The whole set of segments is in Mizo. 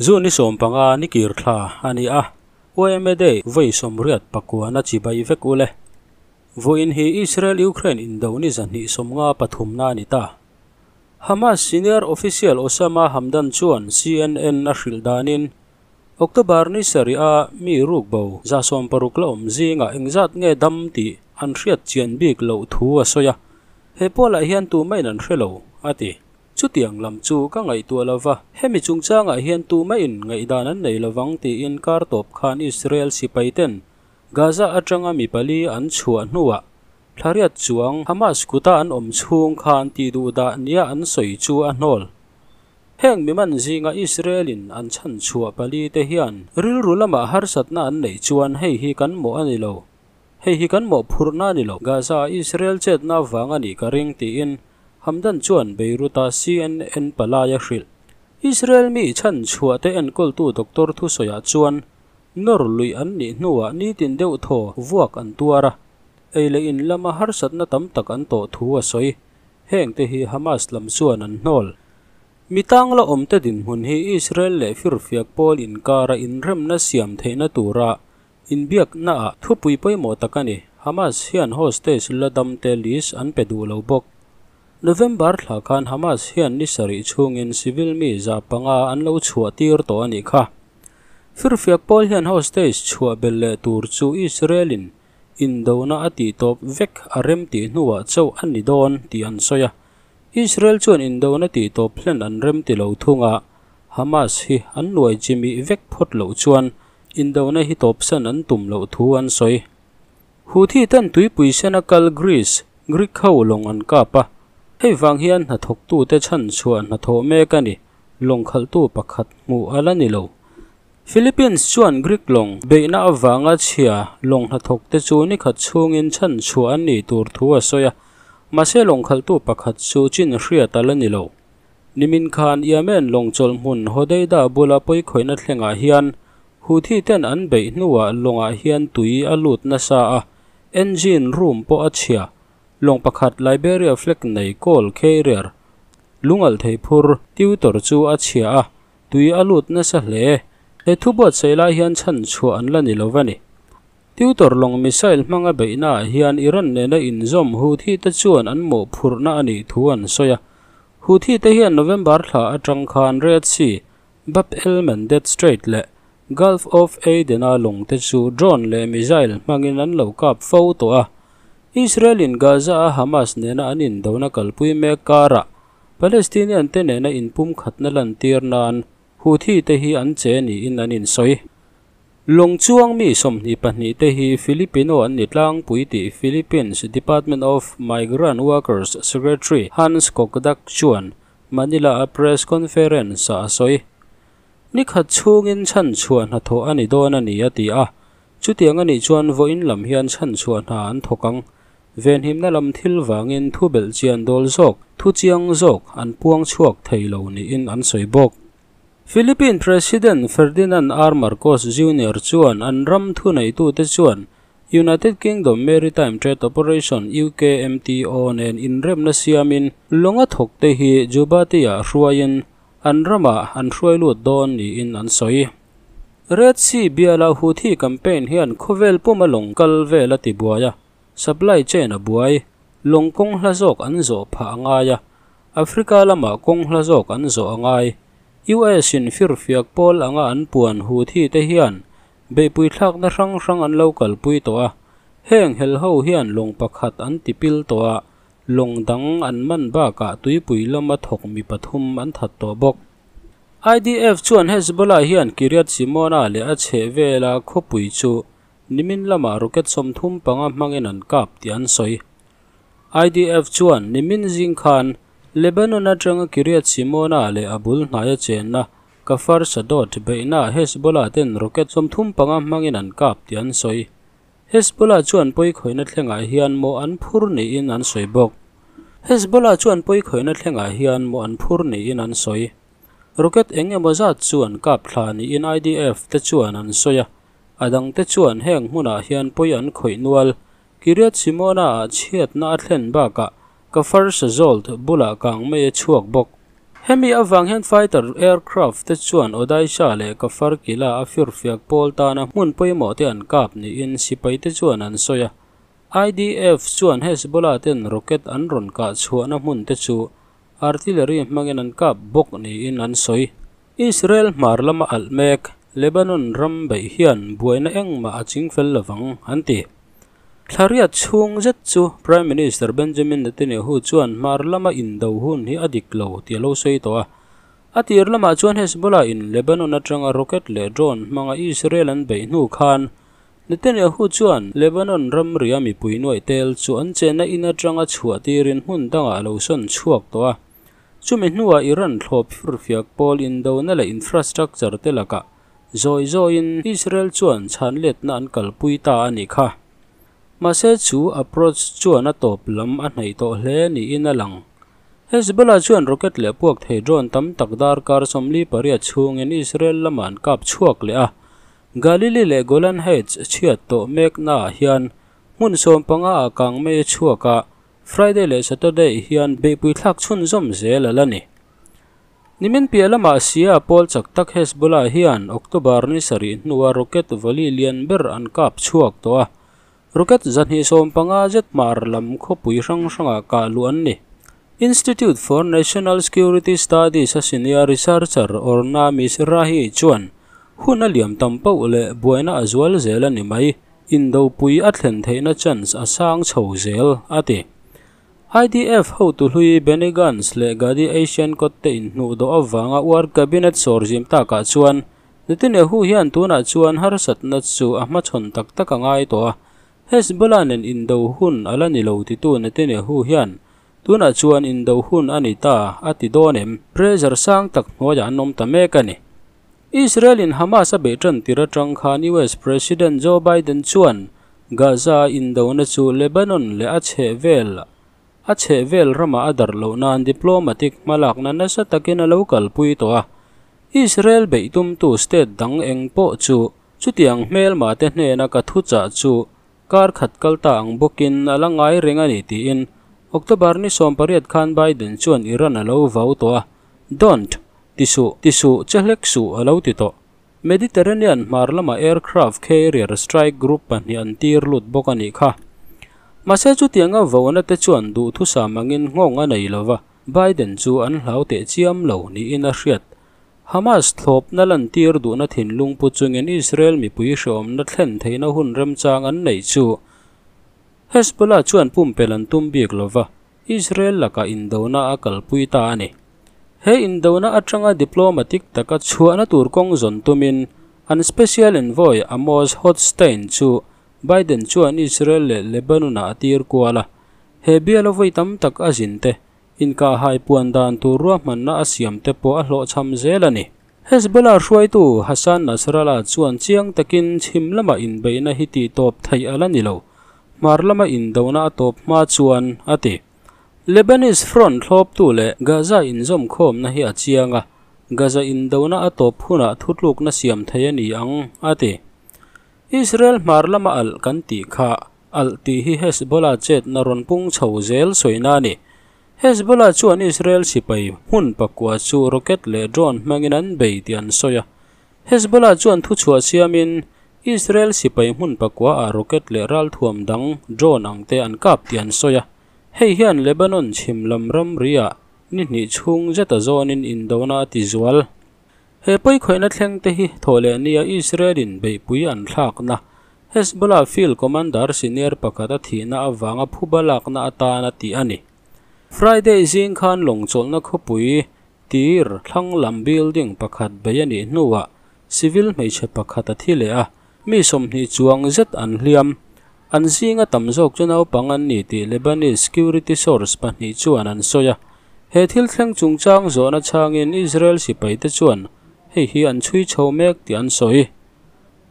June ni 15 ni kir thla ani a YMA Day voi 89 na chibai vek ule voin hi Israel Ukraine indo ni zani 53 na ni ta Hamas senior official Osama Hamdan chuan CNN a hril danin October ni saria mi ruk bo za som paruk la om zinga engzat nge dam ti an hriat chian bik lo thu a soya he pola hian tu mai nan hrelo ati chutiang lam chu ka ngai tu lova hemi chungchanga hian tu mai in ngai dan an nei lawang ti in kar top khan Israel sipaiten Gaza atanga mi pali an chhuah hnuwa thlariat chuang Hamas kuta an om chung khan ti du da nia an soi chu a hnol heng mi man zinga Israelin an chan chhuah pali te hian ril rulama harsatna an nei chuan hei hi kan mo ani lo hei hi kan mo phurna ni lo Gaza Israel chetna wanga ni ka ring ti in Hamdan chuan Beiruta CNN palaya hril Israel mi chan chhuah te enkol tu doctor thu soya chuan nor lui an ni hnuwa ni tin deuh thaw vuak an tuara eile in lama harsatna tam tak an to thu a soi heng te hi Hamas lam chuan an hnol mitang la om te din hun hi Israel le firfiak pol in kara in remna siam theina tura in biak na a thupui poimo takani Hamas hian hostage la dam te list an pe du lo bok November thla khan Hamas hian ni sari chungin civil mi za panga an lo chhuah tir to ani kha firfiak pol hian hostage chhuah bel le tur chu Israelin indona ati top vek arem ti hnuwa chau ani don ti an soya Israel chuan indona ti top hlen an rem ti lo thunga Hamas hi an nuai chimi vek phot lo chuan indona hi top san an tum lo thu an soi Houthi tan tuipui sena kal Greece Greek ho long an kapa hei wang hian hna thawk tu te chan chuan hna thaw mek ani lawng khalh tu pakhat hmuh ala ni lo Philippines chuan Greek lawng beihna awanga chhia lawng hna thawk te chu ni khat chhungin chan chhuah an ni tur thu a sawi a mahse lawng khalh tu pakhat chu chin hriat ala ni lo nimin khan Yemen lawng chawlh hmun Hodeida bula pawikhawi na thlengah hian Houthi ten an beih hnuah lawngah hian tui a lut nasa a engine room pawh a chhia lawng pakhat Liberia flag nei call carrier lungal thei phur tutor chu a chhia a tui a lut nasa hle he thu buat sei lai hian chan chhuah an la ni lovani tutor lawng missile hmanga beihna hian Iran nena inzawm Houthi te chuan an mo phurna ani thu an sawi a Houthi te hian November thla atang khan Red Sea Bab el Mandeb Strait le Gulf of Aden a lawng te chu drone le missile hmangin an lo kap fo to a Israel in Gaza a Hamas nena an indona kalpui mek kara Palestinian te nena inpum khatna lan tir nan Houthi te hi an che ni in an in soi Long chuang mi 22 te hi Filipino an ni tlang pui ti Philippines Department of Migrant Workers Secretary Hans Cacdac chuan Manila a press conference a soi ni khat chungin chan chuan hna thaw ani dawn ani ati a chutiang ani chuan voin lam hian chan chuan hna an thawkang ven himna lam thil wangin thu bel chian dol zawk thu chiang zawk an puang chhuak theilo ni in an soi bawk Philippine President Ferdinand R. Marcos Jr. chuan an ram thu nei tu te chuan United Kingdom Maritime Trade Operation UKMTO nen inremna siamin lawnga thawk te hi Djibouti ah hruaiin an rama an hruai lut dawn niin an sawi Red Sea biala Houthi campaign hian khawvel puma lawng kal vel a ti buai a supply chain a buai lawng kawng hla zawk an zawh phah angai a Africa lama kawng hla zawk an zawh angai US in firfiak pawl anga an puan Houthi te hian beihpui thlakna hrang hrang an lo kalpui tawh a heng hel ho hian lawng pakhat an tipil tawh a lawng dang an man bakah tuipui lama thawk mi pathum an that tawh bawk IDF chuan Hezbollah hian Kiryat Shmona leh a chheh vela khawpui chu nimin lama rocket 35 hmangin an kap ti an sawi IDF chuan nimin zing khan Lebanon atanga Kiryat Shmona leh a bul hnaia chenna Kfar Sadot beihna Hezbollah ten rocket 35 hmangin an kap ti an sawi Hezbollah chuan pawikhawi na thlengah hian mo an phur niin an sawi bawk Hezbollah chuan pawikhawi na thlengah hian mo an phur niin an sawi rocket eng emaw zat chuan kap thla niin IDF te chuan an sawi a adang te chuan heng hmunah hian pawi an khawih nual Kiryat Shmona ah chhiatna a thlen bakah Kfar Szold bulah kang mai a chhuak bawk Hemi avang hian fighter aircraft te chuan Odaisha leh Kafar Kila a firfiak pawl tana hmun pawimawh te an kap niin sipai te chuan an sawi a. IDF chuan Hezbollah ten rocket an rawn kah chhuahna hmun te chu artillery hmangin an kap bawk niin an sawi. Israel hmar lama alh mek Lebanon ram beih hian buaina engmah a chingfel lovang an ti. Thla riat chhung zet chu Prime Minister Benjamin Netanyahu chuan hmar lama indo hun hi a dik lo tih a lo sawi tawh a. A tir lamah chuan Hezbollah in Lebanon atanga rocket leh drone hmanga Israel an beih hnu khan Netanyahu chuan Lebanon ramria mipui nuaih tel chu an chenna in atanga chhuah tirin hmun dangah a lo sawn chhuak tawh a. Chumi hnuah Iran thlawp firfiak pawl indona leh infrastructure te lakah zawi zawiin Israel chuan chhan letna an kalpui ta a nih kha. Mahse chu approach chuan a tawp lam a hnaih tawh hle niin a lang. Hezbollah chuan rocket leh puak thei drone tam tak darkar 48 chhungin Israel lamah an kap chhuak leh a. Galilee leh Golan Heights chhiat tawh meknaah hian hmun 15 ah kang mei a chhuak a, Friday leh Saturday hian beihpui thlak chhunzawm zel a la ni. Nimin piah lamah Shia pawl chak tak Hezbollah hian October ni sarih hnua rocket volley lian ber an kap chhuak tawh a. Rocket 250 zet hmar lam khawpui hrang hrangah kah luh an ni. Institute for National Security Studies a senior researcher Orna Mizrahi chuan hun a liam tam poh leh buaina a zual zel a ni mai. Indopui a thlen theihna chance a sang chho zel a ti. IDF hotu hlui Benny Gantz leh Gadi Eisenkot te inhnuh dawh avanga war cabinet sawrzim takah chuan Netanyahu hian tunah chuan harsatna chu a hmachhawn tak tak a ngai tawh a. Hezbollah nen indo hun a la ni lo titu Netanyahu hian tunah chuan indo hun a ni ta a ti dawn em? Pressure sang tak hnuaiah an awm ta mek a ni. Israel in Hamas a beih tan tir atang khan US President Joe Biden chuan Gaza indona chu Lebanon leh a chhehvel rama a dar loh nan diplomatic hmalakna nasa takin a lo kalpui tawh a. Israel beih tumtu state dang eng pawh chu chutiang hmelma te hnena ka thuchah chu kar khat kalta ang bawkin a la ngai reng a ni tiin October ni 18 khan Biden chuan Iran a lo vau tawh a. Don't tisu tisu chehlek su a lo ti tawh. Mediterranean hmar lama aircraft carrier strike group pahnih an tir lut bawk a nih kha. Mahse chutianga vona te chuan duh thusam angin nghawng a nei lova Biden chu an hlau teh chiam lo niin a hriat. Hamas thlawp na lan tir duhna thinlung pu chungin Israel mipui hreawmna thlen theihna hun remchang an nei chu Hezbollah chuan pumpel an tum bik lova Israel laka indona a kalpui ta a ni. He indona atanga diplomatic taka chhuahna tur kawng zawn tumin an special envoy Amos Hochstein chu Biden chuan Israel leh Lebanon a tir kual a. He bial a vawi tam tak a zin te inka hai puan dan tur ruahmanna a siam te pawh a hlawhchham zel a ni. Hezbollah hruaitu Hassan Nasrallah chuan chiang takin chhim lama inbeihna hi ti tawp thei a la ni lo. Hmar lama indona a tawp hma chuan a ti. Lebanese front thlawptu leh Gaza inzawm khawmna hi a chiang a. Gaza indona a tawp hunah thutlukna siam thei a ni ang a ti. Israel hmar lama alh kan tih kha alh tih hi Hezbollah chetna rawn pung chho zel sawina a ni. Hezbollah chuan Israel sipai hmun pakua chu rocket leh drone hmangin an bei tih an sawi a. Hezbollah chuan thuchhuah siamin Israel sipai hmun pakua ah rocket leh ralthuam dang drone ang te an kap tih an sawi a. Hei hian Lebanon chhim lam ramria ni hnih chhung zeta zawnin indona a ti zual. He pawi khawihna thleng te hi thawhleh nia Israel in beihpui an thlakna Hezbollah field commander senior pakhat a thihna avanga phuba lakna atan a ti a ni. Friday zing khan lawngchawlhna khawpui tir thlang lam building pakhat bei a nih hnuah civil hmeichhe pakhat a thi leh a. Mi 20 chuang zet an hliam. An zinga tam zawk chu naupang an ni tih Lebanese security source pahnih chuan an sawi a. He thil thleng chungchang zawhna changin Israel sipai te chuan hei hi an chhui chho mek tih an sawi.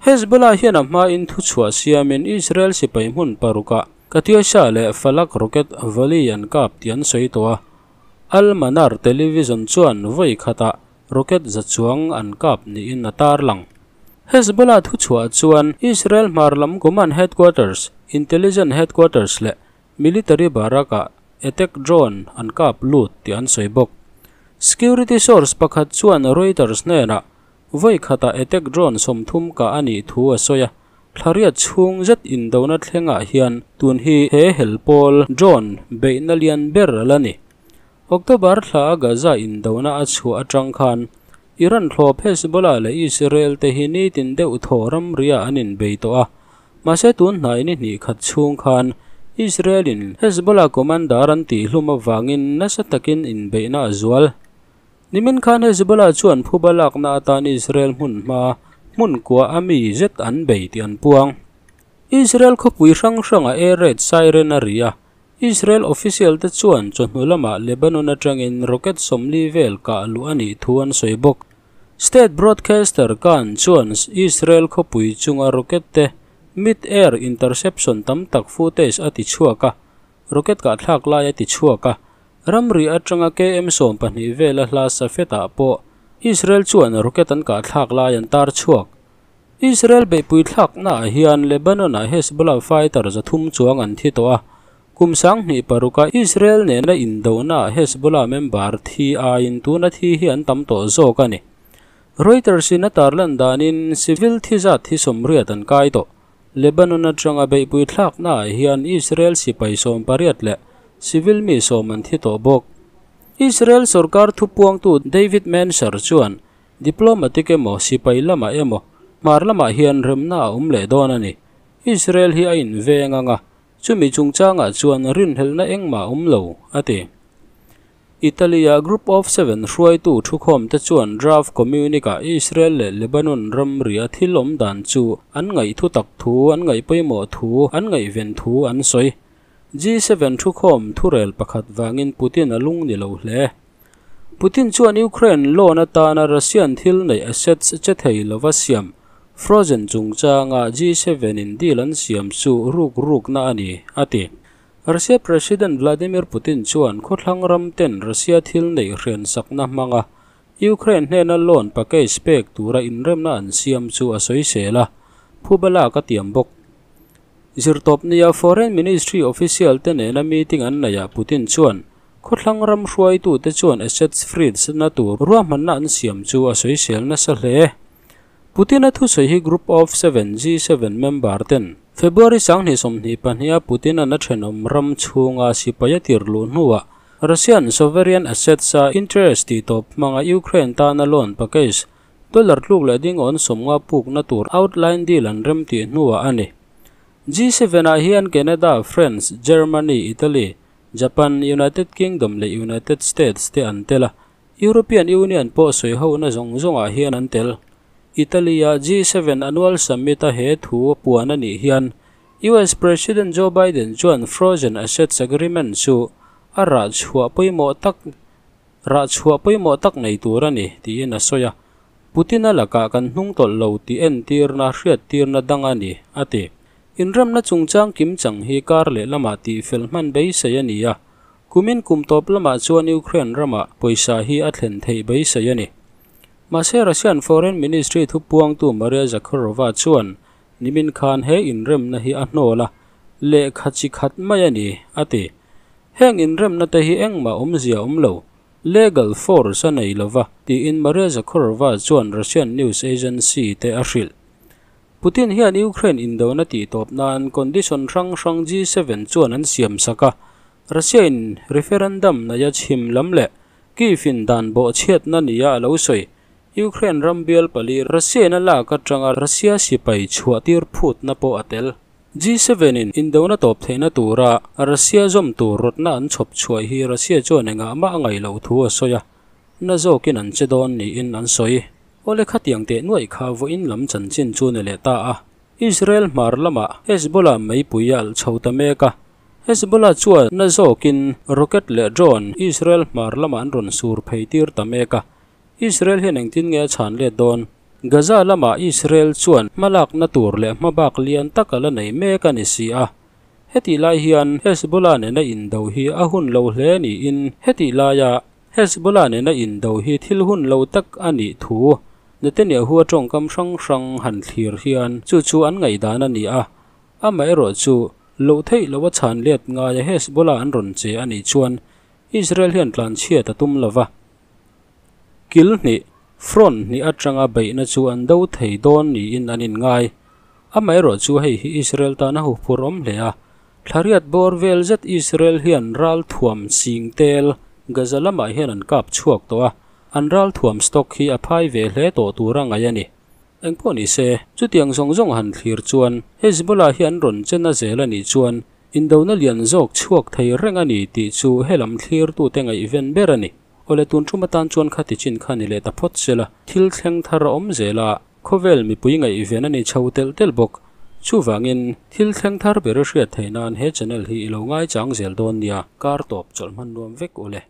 Hezbollah hian a hma in thuchhuah siamin Israel sipai hmun parukah Katyusha leh Falak rocket volley an kap tih an sawi tawh a. Al Manar television chuan vawi khatah rocket za chuang an kap niin a tar lang. Hezbollah thuchhuah chuan Israel hmar lam command headquarters, intelligence headquarters leh military baraka attack drone an kap lut tih an sawi bawk. Security source pakhat chuan Reuters hnenah vawi khatah attack drone 30 kah a nih thu a sawi a, thla riat chhung zet indona thlengah hian tun hi he hel pawl drone beihna lian ber a la ni. October thla a Gaza indona a chhuah atang khan Iran thlawp Hezbollah leh Israel te hi nitin deuh thaw ramria an inbei tawh a, mahse tun hnai ni hnih khat chhung khan Israel in Hezbollah commander an tihhlum avangin nasa takin inbeihna a zual. Nimin khan Hezbollah chuan phuba lakna atan Israel hmun hma hmun kua a mi zet an bei tih an puang. Israel khawpui hrang hranga air raid siren a ri a, Israel official te chuan chawhnu lamah Lebanon atangin rocket 40 vel kah luh a nih thu an sawi bawk. State broadcaster Kan chuan Israel khawpui chunga rocket te mid-air interception tam tak footage a ti chhuak a, rocket kah thlak lai a ti chhuak a, ramri atanga km 12 vela hla Safed-ah pawh Israel chuan rocket an kah thlak lai an tar chhuak. Israel beihpui thlaknaah hian Lebanon-ah Hezbollah fighter 300 chuang an thi tawh a, kum 2006-a Israel nena indona Hezbollah member thi aiin tuna thi hi an tam tawh zawk a ni. Reuters in a tarlan danin civil thi zat hi 80 an kai tawh. Lebanon atanga beihpui thlaknaah hian Israel sipai 18 leh civil mi 10 an thi tawh bawk. Israel sarkar thupuangtu David Mencer chuan diplomatic emaw sipai lama emaw hmar lamah hian remna a awm leh dawn a ni. Israel hi a inveng anga chumi chungchangah chuan rinhelna engmah awm lo a ti. Italia Group of Seven hruaitu thukhawm te chuan draft communique-ah Israel leh Lebanon ramria thil awm dan chu an ngaih thu tak thu, an ngaih pawimawh thu, an ngaihven thu an sawi. G7 thukhawm thurel pakhat vangin Putin a lung ni lo hle. Putin chuan Ukraine loan atana Russian thil nei assets che thei lova siam frozen chungchanga G7 in deal an siam chu ruk ruk na a ni a ti. Russia President Vladimir Putin chuan khawthlang ram ten Russia thil nei hrian sakna hmanga Ukraine hnena loan package pek tura inremna an siam chu a sawi sel a, phubala ka tiam bawk. Zirtawpnia Foreign Ministry official te nena meeting an neihah Putin chuan khawthlang ram hruaitu te chuan assets freeze na tur ruahmanna an siam chu a sawi sel nasa hle. Putin a thusawi hi Group of Seven G7 member ten February 2022-a Putin an a thenawm ram chhunga sipai a tir luh hnuah Russian sovereign assets a interest tih tawp hmanga Ukraine tana loan package dollar tluk leh ding awn 50 pukna tur outline deal an rem tih hnuah a ni. G7 ah hian Canada, France, Germany, Italy, Japan, United Kingdom leh United States te an tel a, European Union pawh sawi hona zawng zawngah hian an tel. Italia G7 annual summit a he thu puan a nih hian US President Joe Biden chuan frozen assets agreement chu a rah chhuah pawimawh tak rah chhuah pawimawh tak nei tur a ni tiin a sawi a. Putin a lakah kan hnung tawlh lo tih entirna hriattirna dang a ni a ti. Inremna chungchang kim chang hi kar leh lamah tih fel hman beisei a ni a, kumin kum tawp lamah chuan Ukraine ramah pawisa hi a thlen theih beisei a ni. Mahse Russian Foreign Ministry thupuangtu Maria Zakharova chuan nimin khan he inremna hi a hnawl a, lehkha chi khat mai a ni a ti. Heng inremna te hi engmah awmzia awm lo, legal force a nei lova tiin Maria Zakharova chuan Russian news agency te a hrilh. Putin hian Ukraine indona tih tawp nan condition hrang hrang G7 chuan an siam sak a, Russia in referendum neia chhim lam leh Kyiv in dan bawh chhiatna nia a lo sawi. Ukraine ram bial pali Russia in a lak atanga Russia sipai chhuah tir phutna pawh a tel. G7 in indona tawp theihna tura Russia zawm tur rawtna an chhawp chhuah hi Russia chuan engah mah a ngaih loh thu a sawi a, na zawkin an che dawn niin an sawi. Awle khatiang teh nuaih kha vawiin lam chanchin chu ni leh ta a. Israel hmar lamah Hezbollah meipui a alh chho ta mek a, Hezbollah chuan na zawkin rocket leh drone Israel hmar lamah an rawn sur phei tir ta mek a. Israel hian engtin nge a chhan let dawn? Gaza lamah Israel chuan hmalakna tur leh hmabak lian tak a la nei mek a ni si a. Hetih lai hian Hezbollah nena indo hi a hun lo hle niin hetih laia Hezbollah nena indo hi thil hun lo tak a nih thu Netanyahu a tawngkam hrang hrang han thlir hian chu chu an ngaihdan a ni a. Amaherawh chu loh theih lo a chhan let ngaia Hezbollah an rawn che a nih chuan Israel hian tlanchhiat a tum lova. Kil hnih, front hnih, atanga beihna chu an do thei dawn niin an inngai. Amaherawhchu hei hi Israel tan a huphurhawm hle a, thla riat bawr vel zet Israel hian ralthuam sing tel Gaza lamah hian an kap chhuak tawh a, an ralthuam stock hi a phai ve hle tawh tura ngaih a ni. Engpawh ni se, chutiang zawng zawng han thlir chuan Hezbollah hi an rawn che na zel a nih chuan indona lian zawk chhuak thei reng a ni tih chu helam thlirtute ngaihven ber a ni. Awle tun tum atan chuan khati chin kha ni leh ta phawt sela, thil thleng thar a awm zel a, khawvel mipui ngaihven a ni chho telh telh bawk. Chuvangin, thil thleng thar ber i hriat theih nan he channel hi i lo ngaichang zel dawn nia, kar tawp chawlh hman nuam vek ule.